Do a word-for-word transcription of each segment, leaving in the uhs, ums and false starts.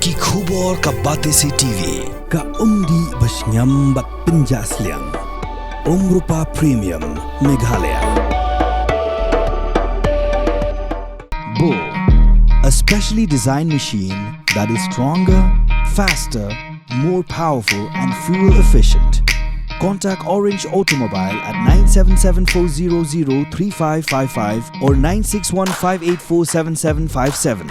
Ki khubor ka Batesi T V, ka umdih ba shngiam bad pynjah sliang. Umrupa Premium, Meghalaya. Bo, a specially designed machine that is stronger, faster, more powerful, and fuel efficient. Contact Orange Automobile at nine seven seven four zero zero three five five five or nine six one five eight four seven seven five seven.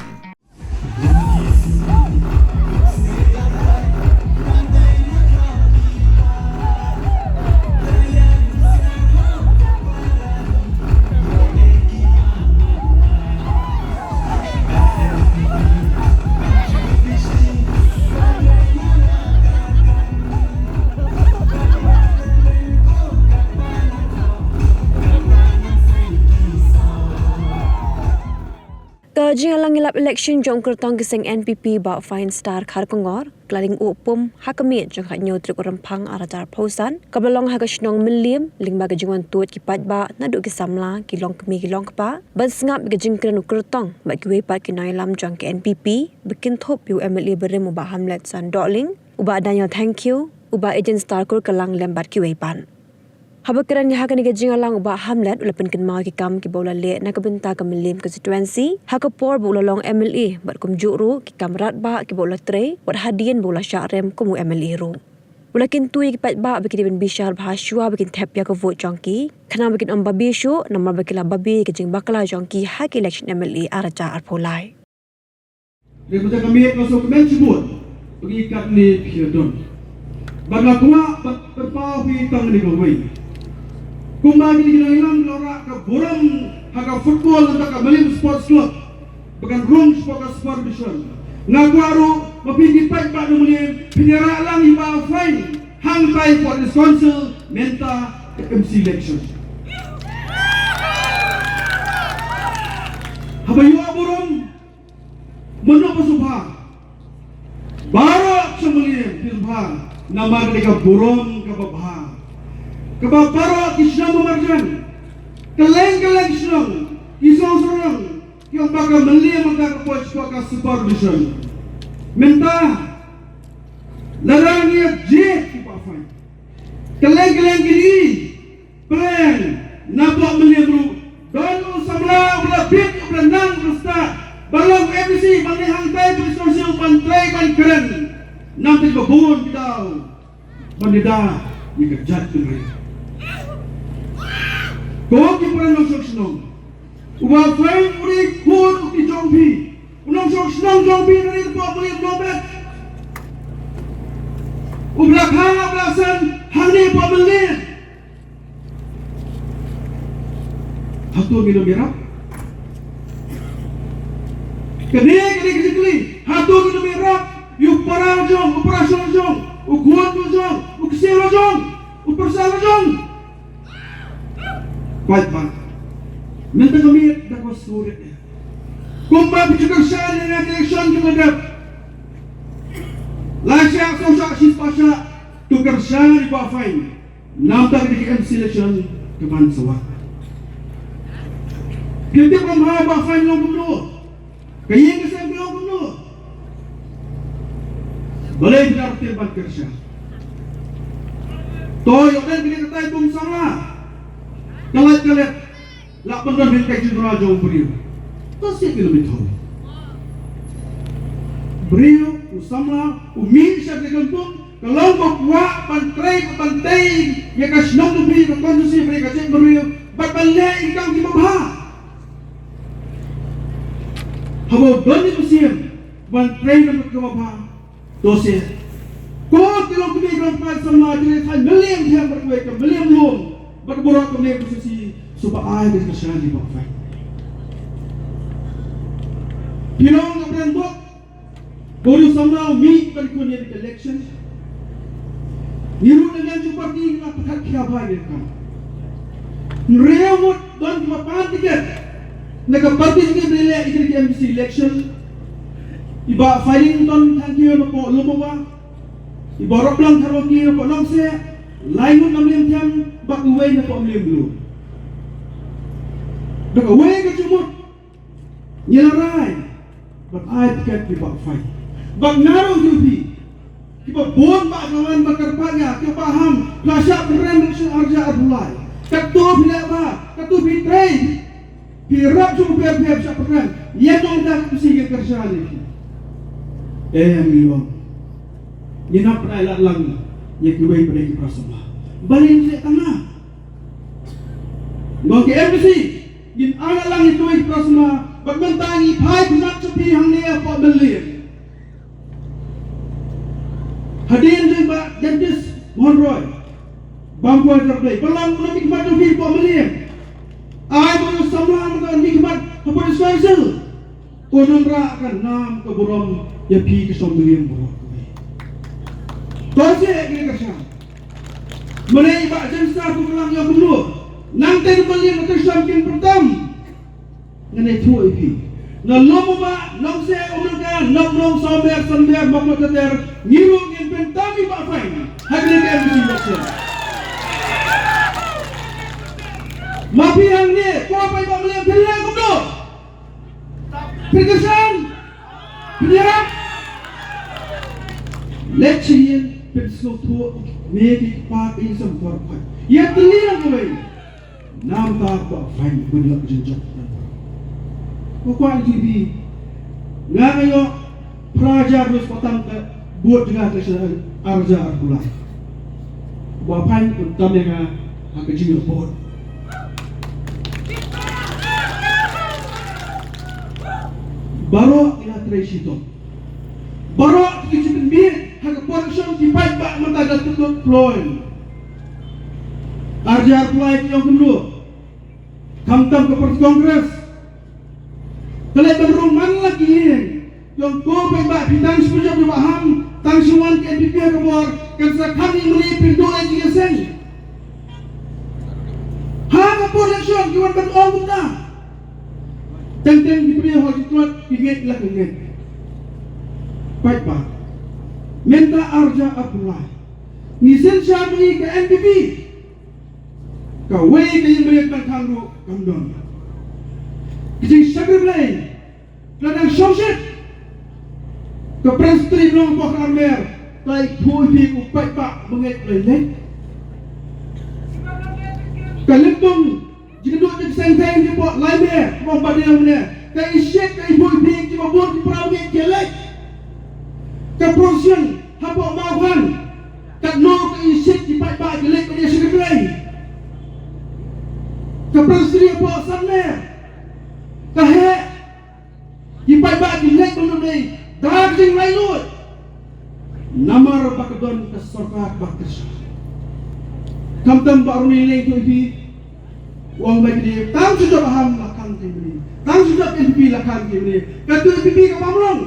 Ka jingïalang ïalap election jong u kyrtong ka seng N P P Bah Fine Star Kharkongor ka la ring uh pum ha ka miet jong ka hynñiew tarik u Rymphang arhajar arphew san, kaba la long ha ka shnong Mylliem, lyngba ka jingwan tuid ki paidbah naduh ki samla, ki longkmie ki longkpa, ban sngap ïa ka jingkren u kyrtong bad kiwei pat ki nongïalam jong ka N P P ba kynthup ïa u M L A barim u Bah Hamletson Dohling, u Bah Daniel Thangkhiew, u Bah Ejin Star Kurkalang lem bad kiwei pat. Haba kren ïa ha kane ka jingïalang u Bah Hamlet u la pynkynmaw ïa ki kam kiba u la leh na ka bynta ka Mylliem constituency ha ka por ba u la long M L A bad kumjuh ruh ki kam radbah kiba u la trei wat hadien ba u la shah rem kum u M L A ruh. U la kyntu ïa ki paidbah ba ki dei ban bishar bha shuwa ba kin thep ïa ka vote jong ki, khnang ba kin ym babe shuh namar ba ki la babe ïa ka jingbakla jong ki ha ka election M L A arhajar arphew lai. Dei mynta ka miet nga sngewkmen shibun ba ngi katne phi ïa don. Bad nga kwah ban pynpaw phi tang kane kawei. Kumba kine ki nongïalam ki la wanrah ka burom ha ka football nangta ka Mylliem Sports Club ba kan rung shapoh ka Super Division, nga kwah ruh ba phi ki paidbah na Mylliem phin ïarah lang ïa u Bah Fine hangtai hapoh District Council mynta ka M C election. Haba ïoh burom, mano ba sngewbha? Baroh sha Mylliem phi sngewbha namar ka dei ka burom kaba bha kaba baroh ki shnong ba marjan, kylleng kylleng ki shnong, ki shnong shnong, ki ong ba ka Mylliem ka poi shapoh ka Super Division. Mynta lada ngi ïa jied ïa u Bah Fine, kylleng kylleng kine, pyrshah na Bah Mylliem ruh don u samla uba la bit, uba la nang, uba la stad ban long M D C, ban leit hangtai police station ban trei ban kren. Nangta ba bun ki daw ban ïada ïa ka jaitbynriew. Ko ki para nongshong shnong, u Bah Fine u dei khun u kti jong phi. U nongshong shnong jong phi na ri Bah Mylliem Nongbet, u ba la kha, u ba la san hangne Bah Mylliem. Hato ngin ym ïarap? Kane, kane ka jingkylli, hato ngin ym ïarap ïa u para jong, u para shong jong, u khun jong, u ksiew jong, u pyrsa jong? Paidbah, mynta ka miet da ka suri. Kumba phi ju kyrshan ïa ka election kiba dep, lai shah, saw shah, shispah shah, to kyrshan ïa u Bah Fine. Nangta ka dei ka M C election kaban sa wan. Phi tip kumba u Bah Fine long kumno? Ka ïing ka sem ka long kumno? Balei phi dang tip ban kyrshan? To ïoh den kine katai kum samla. Ka lait ka lait. Lah ban don hi ka jingkyrkhu jong u briew. To shisha ki lum i thaw. Briew, u samla, u mih sha ka lympung, ka long ba kwah ban trei, ban tei ïa ka shnong jong phi, ka constituency, ka jaitbynriew, bad ban leh ïa ki kam kiba bha. Haba u don ïa ka mynsiem ban trei na ka bynta kaba bha, to shisha. Ko ki longkmie ki longkpa samla, ki leit thaiñ Mylliem Them bad kawei ka Mylliem Lum bad ka baroh ka Mylliem constituency, sngewbha ai ka jingkyrshan ïa u Bah Fine. Phi long ka briew bok, ko u samla u mih ban khun ïa ka election. Ngi ruh na liang jong party ngi la pyrkhat khia bha ïa ka kam. Hynriew ngut don kiba pan tiket na ka party jong ngi ban leh ïa ka M D C election. I Bah Fine Thangkhiew napoh Lumumba, i Bah Roplang Kharwangki napoh Nongsieh, lai ngut na Mylliem Them bad uwei napoh Mylliem Lum. Da kawei ka jingmut ngi la rai ban ai tiket ïa u Bah Fine. Bad nga ruh ïa phi kiba bun ba ka wan ba kyrpad ïa kiba ham la shah pynrem election arhajar arphew lai. Katto phi leh ba, katto phi trei, phi rap shu pher pher shah pynrem. Ïa nong da ka psi ka kyrshan ïa phi. Em, ïa nong. Ïa nap pynai lad lang ïa kiwei pynai ki pra samla. Balei ïa tang na Ngong ki M D C, ngin ailad lang ïa kiwei ki pra samla, bad mynta ngi phai khmat sha phi hangne hapoh Mylliem. Hadien jong i Bah Justice Mohon Roy, bam kwai jar dei, ba lang u nang mihkhmat jong phi hapoh Mylliem. Ai ba u samla mynta u nang mihkhmat hapoh East Khasi Hills. Ko nang rah ka nam ka burom ïa phi ka shnong Mylliem baroh kawei. To seh ïa kane ka shnong. Mynne i Bah Jen Star u kyrlang ïa kumno. Nangta ka Mylliem ka shnong kin pyntam. Ngan ïathuh ïa phi. Na Lum u Bah, Nongseh, Umnangka, Nongkhnong, Sawmer, Sanmer, Mawkmut, Jater, ngi ruh ngin pyntam i Bah Fain ha kane ka M D C election. Ma phi hangne, ko paidbah Mylliem phin leh kumno? Pyrkhat shen, pyrkhat. Leit sha ïing, pynsngewthuh ïa ki kpa ki sem por khot. Ïa tylli lang kawei. Namar ba Fain u la jingjop. Ko kwah ïa phi, nga nga ïoh phra hajar ruh ba tam ka vote jong nga ka election arhajar arphew lai. Ba Fain u tam ïa nga ha ka jingïoh vote. Baroh ki la trei shitom. Baroh ki jingpynbieit ha ka por election ki paidbah mynta da tuh ploin. Arhajar arphew lai ki ong kumno. Khamtam ka party Congress. Ka leit ban rung man la ki ïing. Ïa ko paidbah phi tang shu pynjop ïa Bah Ham, tang shu wan ka N P P ha ka bor, kan sa khang ïa mane pynduh ïa jingïaseng. Ha ka por election ki wan ban ong kumta. Teng teng ki briew ha ki tlot ki ngeit la ka ngeit. Paidbah. Mynta arhajar arphew lai. Ngi synshar ngi ka N P P. Kawei ka ïing mane ban khang ruh kam don. Ka jingshakri Blei. Ka dang shongshit. Ka Presbytery Nongpoh Armer. Ka ïathuh ïa phi u paidbah ba ngeit Blei lei. Ka lympung jingduh jingseng theng hapoh Laime, Mawbading ne. Ka ïashit ka ïathuh ïa phi kiba bun ki para bangeit ki leit. Ka procession hapoh Mawkhan. Katno ka ïashit ki paidbah ki leit ban ïashakri Blei. Ka Presbytery hapoh Sanmer. Ka heh. Ki paidbah ki leit ban ïashakri Blei da ka jinglaitluid. Namar ba ka don ka sorkar ba kyrshan. Khamtam ba Ronnie Leng tu ïa phi. U ong ba ki dei tang shu jop Bah Ham la khang ki mane. Tang shu jop N P P la khang ki mane. Ka tu N P P ka bam long.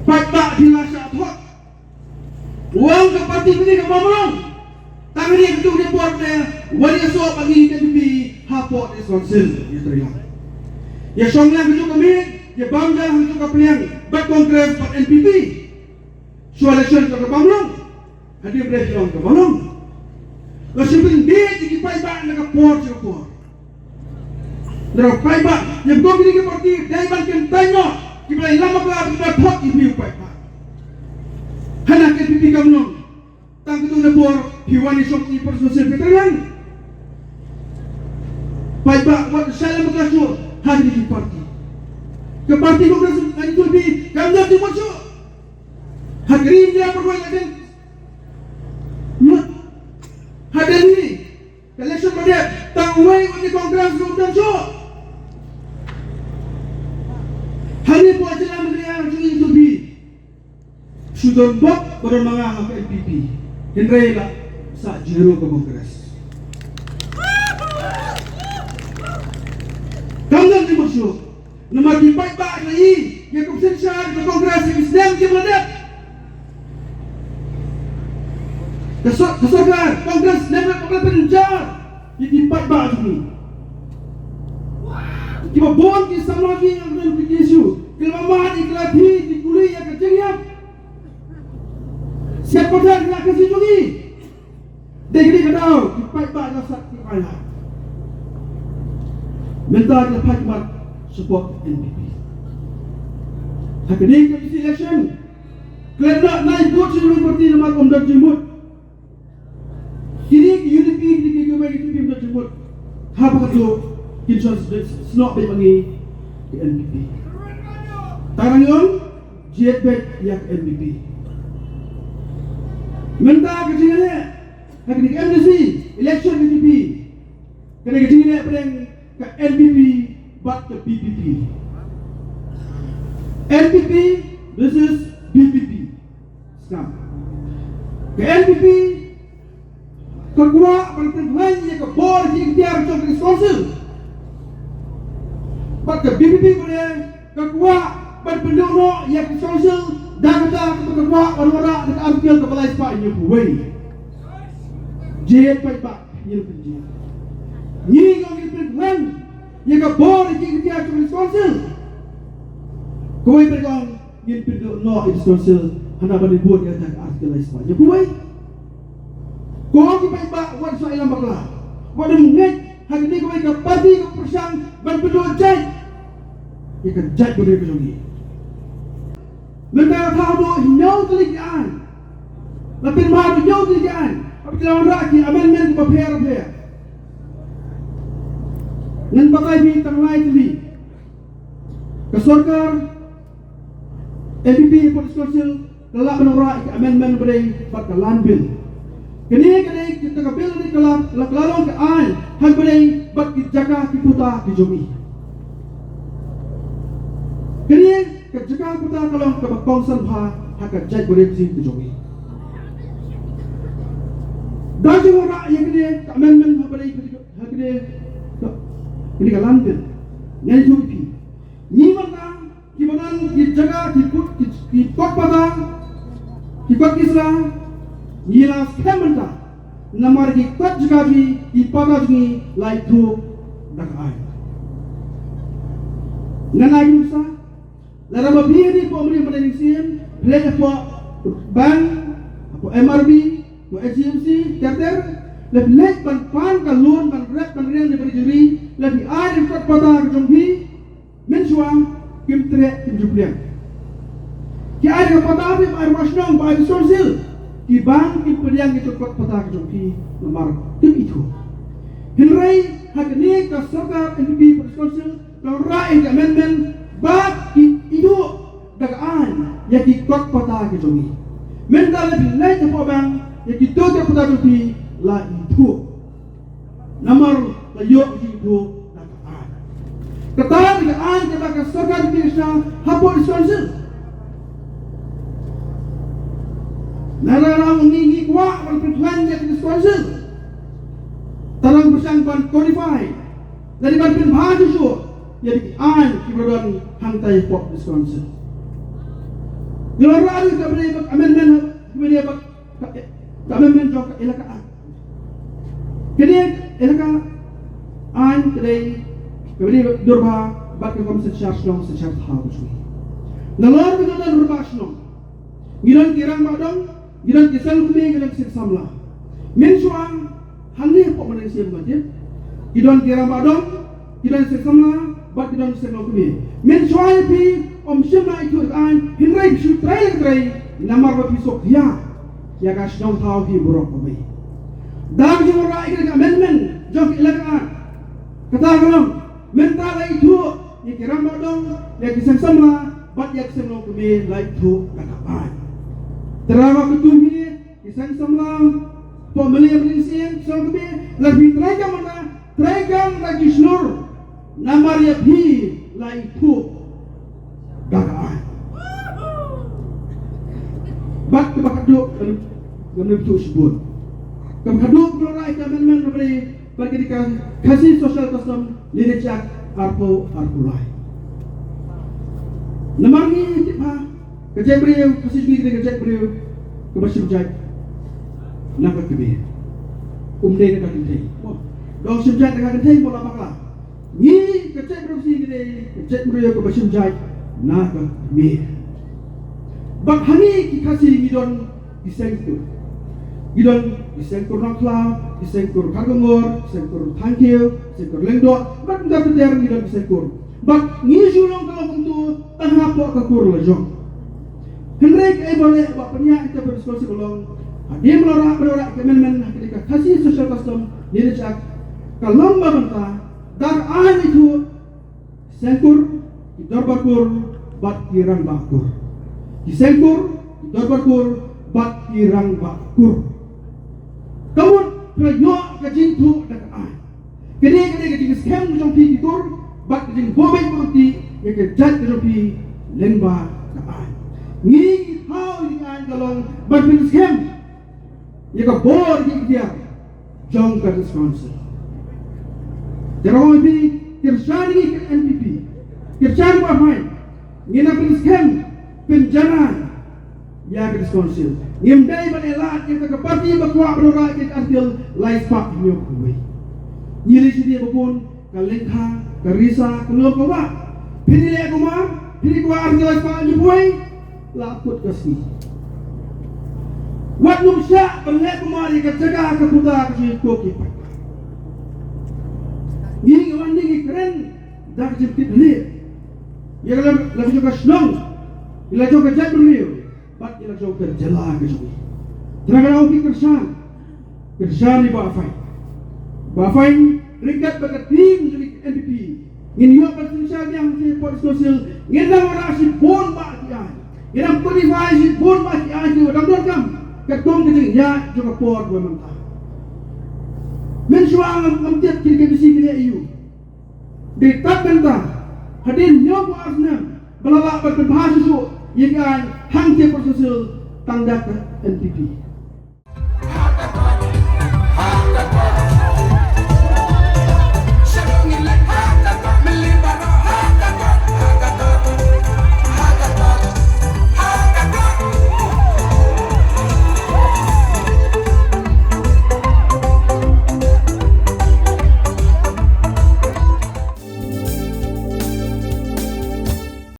Paidbah phi la shah thok. Wan ka party phi ka bam long. Tang ri ka tu ri por ne wan ïa soh ba ngi ka N P P hapoh East Khasi Hills ïa treilang. Ïa shong lang ka tu ka miet, ïa bam lang ka tu ka pliang, bad Congress bad N P P. Shuwa election ka bam long. Hadien ba dei long ka bam long. Ka shu pynbieit ïa ki paidbah na ka por sha ka por. Nda paidbah, ïa kong kine ki party, dei ban kyntait noh, kiba la ïalam bakla, kiba thok ïa phi u paidbah. Hana ka N P P kam long. Tang katu na por, phi wan ïa shong i por sosial phi treilang. Paidbah, wat shah ïalam bakla shuh, ha kine ki party. Ka party Congress, ngan ïathuh ïa phi, kam don jingmut shuh. Ha ka ri India, pyrthei la dang mut. Ha Delhi. Ka election ba dep, tang uwei uwei Congress ruh um don shuh. Hangne hapoh jylla Meghalaya jong ngi tu phi. Shu don bok ba don ma nga ha ka N P P. Hynrei la sah zero ka Congress. Kam don jingmut shuh. Namar ki paidbah ki la ïohi ïa ka synshar ka Congress ïa ki snem kiba la dep. Ka sor-, ka sorkar Congress ne ka pynjar ïa ki paidbah jong ngi. Kiba bun ki samla ki ïa ka P T S U ki la mad ïa ki la thi ki kuli ïa ka jingïap. Siat paidbah ïa ka jong ngi. Dei kane ka daw ki paidbah la sah ki paidbah. Mynta ki la paidbah support N P P. Ha kane ka M D C election, klet na nai vote sha party namar ym don jingmut. Kine ki U D P, kine ki kiwei ki P P ym don jingmut. Haba ka duk kin shon snoh beit ma ngi ka N P P. Tang ngi ong jied beit ïa ka N P P. Mynta ka jingeh ha kane ka M D C election ka N P P. Kane ka jingeh pdeng ka N P P bad ka V P P. N P P versus V P P. Sngap. Ka N P P ka kwah ban pynhlan ïa ka bor jingïkhtiar jong ka District Council. Bad ka V P P pat ka kwah ban pynduh noh ïa ka District Council da kata kaba ka kwah ban wanrah da ka Article kaba lai spah hynñiew phew wei. Jied paidbah. Ngi ruh pynjia. Ngi ong ngin pynhlan ïa ka bor jingïkhtiar jong ka District Council. Kawei pat ka ong ngin pynduh noh ïa ka District Council hana ban ïa bud ïa ka Article lai spah hynñiew phew wei. Ko ki paidbah wat sa ïalam bakla. Wat ym ngeit ha kane kawei ka party ka pyrshang ban pynduh jait ïa ka jaitbynriew ka jong ngi. Mynta ka thaw duh hynñiew tylli ki aiñ. La pynbha duh hynñiew tylli ki aiñ. Haba ki la wanrah ki amendment kiba pher pher. Ngan batai phi tang lai tylli. Ka sorkar N P P hapoh District Council ka la wanrah ki amendment ba dei bad ka Land Bill. Kane ka dei kita ka bill ni ka la, la, ka la long ka aiñ ha kaba dei bad ki jaka ki puta ki jong ngi. Kane ka jaka puta ka long kaba kongsan bha ha ka jaitbynriew ka jong ngi. Da jong wanrah ïa kane ka amendment ha kaba dei ha kane ka, kane ka Land Bill. Ngan ïathuh ïa phi. Ngi mynta kiba don ki jaka ki put ki, ki kot pata, ki kot ki sla, ngi la skhem mynta. Namar ki kot jaka jong ngi, ki pata jong ngi la ithuh da ka aiñ. Ngan ai nuksa, lada ma phi ha Ri Bhoi Mylliem Mylliem Siem, phi leit hapoh bank, hapoh M R B, hapoh H D F C, ter ter, lada phi leit ban pan ka loan ban rep ban riang na bri jong ri, lada phi ai ïa ka kot pata ka jong phi, mynshuwa kim treh kim ju pliang. Ki ai ka pata phi ba ai ma shnong ba ai District Council. Ki bank kim pdiang ïa ka kot pata ka jong phi namar kim ithuh. Hynrei ha kane ka sorkar N P P bad District Council ka wanrah ïa ka amendment ba ki ithuh da ka aiñ ïa ki kot pata ka jong ngi. Mynta lada phi leit hapoh bank ïa kito ki kot pata jong phi la ithuh. Namar la ïoh ki ithuh da ka aiñ. Kata ka dei ka aiñ kaba ka sorkar ka pynshai hapoh District Council. Lada ngi, ngi kwah ban pynhlan ïa ka District Council, tang pyrshang ban codify. Lada ban pynbha shuh shuh ïa ki aiñ kiba don hangtai hapoh District Council. Ngi la wanrah ruh kaba dei bad amendment, kaba dei bad ka, ka amendment jong ka Elaka Act. Kane ka Elaka Act ka dei kaba dei dur bha bad ka kam synshar shnong synshar thaw ka jong ngi. Nalor ba ngi don rangbah shnong, ngi don ki rangbah dong, ngi don ki seng kmie, ngi don ki seng samla. Mynshuwa hangne hapoh Mylliem Siem ma tip, ki don ki rangbah dong, ki don seng samla bad ki don seng longkmie. Mynshuwa ïa phi ym shym la ithuh da ka aiñ, hynrei phi shu trei la trei namar ba phi suk ïa, ïa ka shnong thaw hi baroh kawei. Da ka jingwanrah ïa ka amendment jong ka Elaka Act, kata ka long mynta la ithuh ïa ki rangbah dong, ïa ki seng samla bad ïa ki seng longkmie la ithuh da ka aiñ. Te lada ka ktien hi ki seng samla hapoh Mylliem Mylliem Siem, seng longkmie, lada phi trei kam mynta, trei kam da ki shnong, namar ïa phi la ithuh da ka aiñ. Bad kaba khadduh, ngam, ngam ithuh shibun. Kaba khadduh ka wanrah ïa ka amendment kaba dei bad ka dei ka Khasi Social Custom Lineage Act arphew arphew lai. Namar ngi tip ha ka jaitbynriew Khasi jong ngi ka dei ka jaitbynriew kaba shim jait na ka kmie, ym dei na ka kynthei. Mo, dang shim jait na ka kynthei mo la bakla. Ngi ka jaitbynriew Khasi ka dei ka jaitbynriew kaba shim jait na ka kmie. Bad ha ngi ki Khasi ngi don ki seng kur. Ngi don ki seng kur Nongkhlaw, ki seng kur Kharkongor, ki seng kur Thangkhiew, ki seng kur Lyngdoh, bad kumta ter ter ngi don ki seng kur. Bad ngi shu long ka long kumtu tang hapoh ka kur la jong. Hynrei kaei ba leh ba pynïaid ïa ka Prince Council ka long hadien ba la rah, ba la rah ka amendment ha ka Khasi Social Custom Lineage Act, ka long ba mynta da ai ïathuh seng kur, ki dorbar kur bad ki rangbah kur. Ki seng kur, ki dorbar kur bad ki rangbah kur. Ka mut phi la ïoh ka jingthoh da ka aiñ. Kane ka dei ka jingskhem ka jong phi ki kur bad ka jingbym beit bymtih ïa ka jait ka jong phi lyngba ka aiñ. Ngi ngi thaw ïa ka aiñ ka long ban pynskhem ïa ka bor ïa ka iktiar jong ka District Council. Te nga ong ïa phi, kyrshan ïa ngi ka N P P, kyrshan ïa phi, ngin ym pynskhem pynjanai ïa ka District Council. Ngim dei ban ïalad ïa ka party ba kwah ban wanrah ïa ka Article lai spah hynñiew phew wei. Ngi leit sha ngi ba bun, ka lyngkha, ka risa, ka lum, ka wah. Phin ïaleh kumar, phin ïa kwah Article lai spah hynñiew phew wei, la kut ka sngi. Wat nym shah ban leh kumar ïa ka jaka ka puta ka jingïakob ki paidbah. Ngi ngi wan ngi ngi kren da ka jingtip leh ïa ka la, la ka jong ka shnong, ïa la jong ka jaitbynriew bad ïa la jong ka jylla ka jong ngi. Te nga ong ïa phi, kyrshan, kyrshan ïa Bah Fine. Bah Fine, ryngkat bad ka team jong ka N P P, ngin ïoh ban synshar biang ha ka District Council, ngin nang wanrah shibun bah ki aiñ, ngin nang codify shibun bah ki aiñ kiba dang donkam katkum ka jingïaid jong ka por kaba mynta. Mynshuwa ngam, ngam tip ki K B C ki leh aïu. Dei tad mynta, hadien hynñiew phew ar snem ba la lah ban pynbha shuh shuh ïa ki aiñ hangtei ha Prince Council tang da ka N P P.